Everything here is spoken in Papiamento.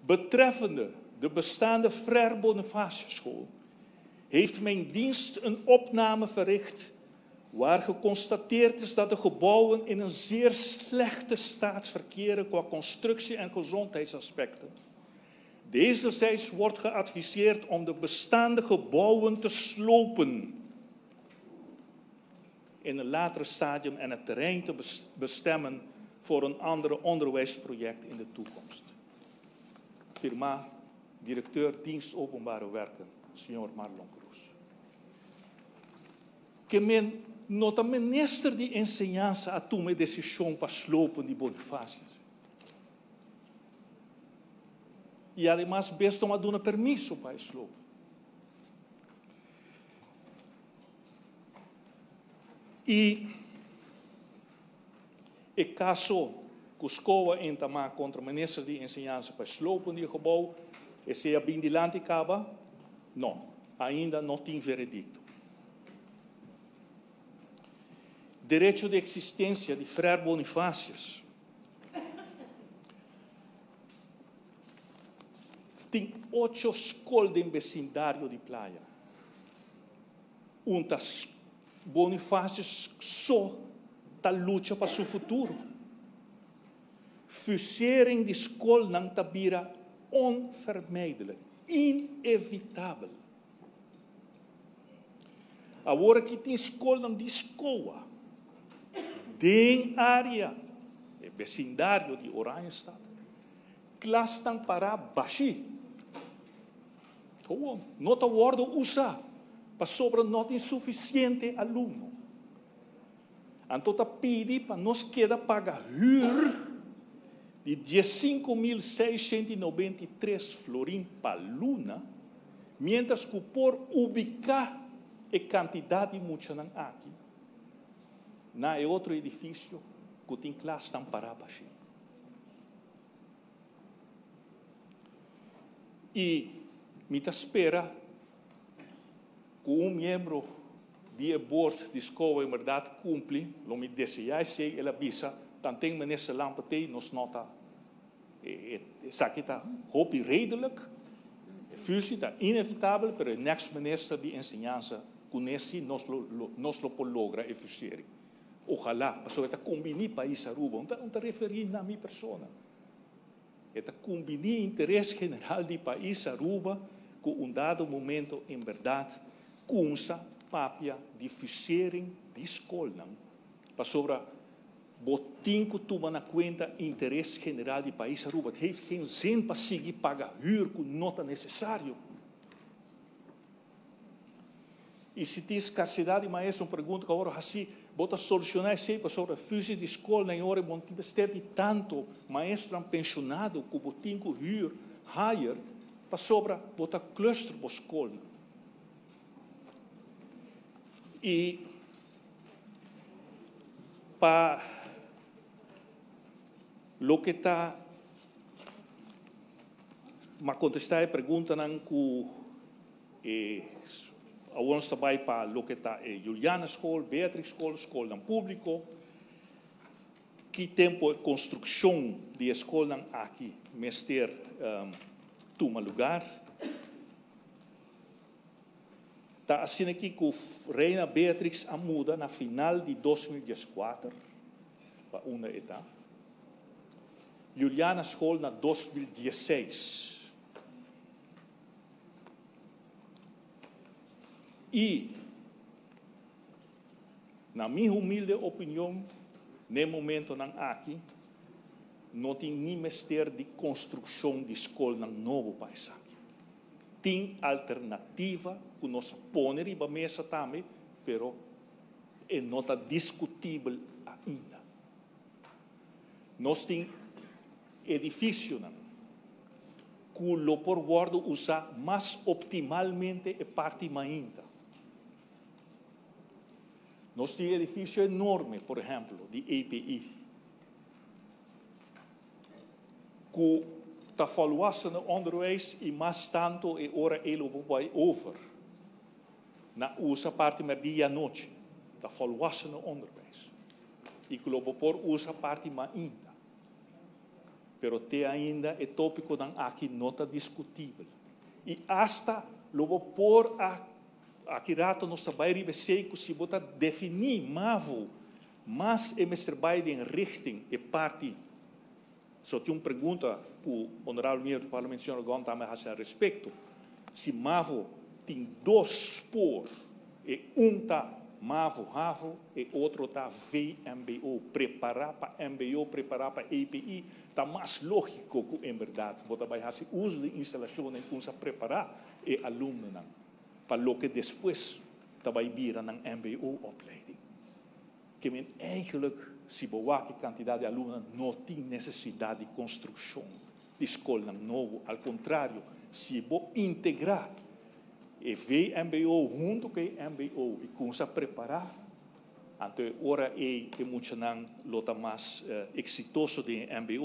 Betreffende de bestaande Frère Bonifaciusschool heeft mijn dienst een opname verricht waar geconstateerd is dat de gebouwen in een zeer slechte staat verkeren qua constructie en gezondheidsaspecten. Deze wordt geadviseerd om de bestaande gebouwen te slopen in een later stadium en het terrein te bestemmen voor een ander onderwijsproject in de toekomst. Firma directeur Dienst Openbare Werken, señor Marlon Cruz. Ke men no ta minister di enseñansa a tuma e desishon pa slopen di Bonifacius. I ademas Bestom a duna permiso pa e slopen. I e kaso ku SCOA entamá kontra minister di enseñansa pa e slopen di e gebou, esei a bin dilanti kaba? No, ainda no tin veredikto. Derecho di eksistensia di Frère Bonifacius. Tin ocho skol den besindario di Playa. Un ta Bonifacius so ta lucha pa su futuro. Fusering di skolnan ta bira onvermijdelijk, inevitabel. Awor aki tin skolnan di SCOA den área, e besindario di Oranjestad. Klasnan pará bashí. Gewoon, no ta wòrdu usá pasobra no tin sufisiente alumno. Anto ta pidi pa nos keda paga hür di 15,693 florin pa luna, miéntras ku por ubiká e kantidat di muchanan aki na e otro edifisio ku tin klasnan pará bashí. I mi ta spera ku un miembro di e board di SCOA en bèrdat kumpli, lo mi deseá esei, el a bisa, tanten Minister Lampe t'ei nos no ta, esaki ta hopi redelijk, e fusie ta inevitabel, pero e next Minister di Enseñansa kuné si nos lo nos lo por logra e fusiering. Ojalá, pasobra e ta kombiní pais Aruba, un ta referí na mi persona. E ta kumbiní interes general di pais Aruba ku un dado momento en bèrdat kumsa papia di fusering di skolnan, pasobra bo tin ku tuma na kuenta interes general di pais Aruba. Het heeft geen zin pa sigui paga hür ku no ta nesesario. I si tin skarsidat di maestro, un pregunta ku awor hasi, bo ta solushoná esei pasobra fusi di skol na e ora bo no tin mester di tantu maestronan penshonado ku bo tin ku hür, hire, pasobra bo ta cluster bo skolnan. I pa loke ta m'a kontestá e preguntanan ku E awor nos ta bai pa loke ta e Juliana School, Beatrix School, skolnan públiko. Ki tempu e konstrukshon di e skolnan aki mester tuma lugar? Ta asina aki ku Reina Beatrix a muda na final di 2014 pa unda e ta. Juliana School na 2016. I, na mi humilde opinion, n'e momentonan aki no tin ni mester di konstrukshon di skolnan nobo pa esaki. Tin alternativa ku nos a pone riba mesa tambe, pero e no ta diskutibel ainda. Nos tin edifisionan ku lo por wòrdu usá mas optimalmente e parti mainta. Nos tin edifisio enorme, por ehèmpel, di EPI, ku ta volwassenenonderwijs i mas tantu e ora ei lo por bai over na usa parti mèrdia i anochi, ta volwassenenonderwijs, i ku lo bo por usa parti mainta. Pero te ainda e tópikonan aki no ta diskutibel. I asta lo bo por a aki rato nos ta bai riba esei ku si bo ta definí mavo mas e mester bai den richting e parti. So tin un pregunta ku honorabel miembro di parlamento señor Gon tambe a hasi al respekto. Si mavo tin dos spoor, e un ta mavo havo, e otro ta VMBO, prepará pa mbo, prepará pa EPI, ta mas lógiko ku en bèrdat bo ta bai hasi uso di instalashonnan i kumsa prepará e alumnonan pa loke despues ta bai bira nan mbo-opleiding. Ke men eigenlijk si bo wak e kantidat di alumnonan no tin nesesidat di konstrukshon di skolnan nobo, al kontrario si bo integrá e VMBO huntu ku e mbo i kumsa prepará, anto e ora ei e muchanan lo ta mas eksitoso den e mbo-opleiding.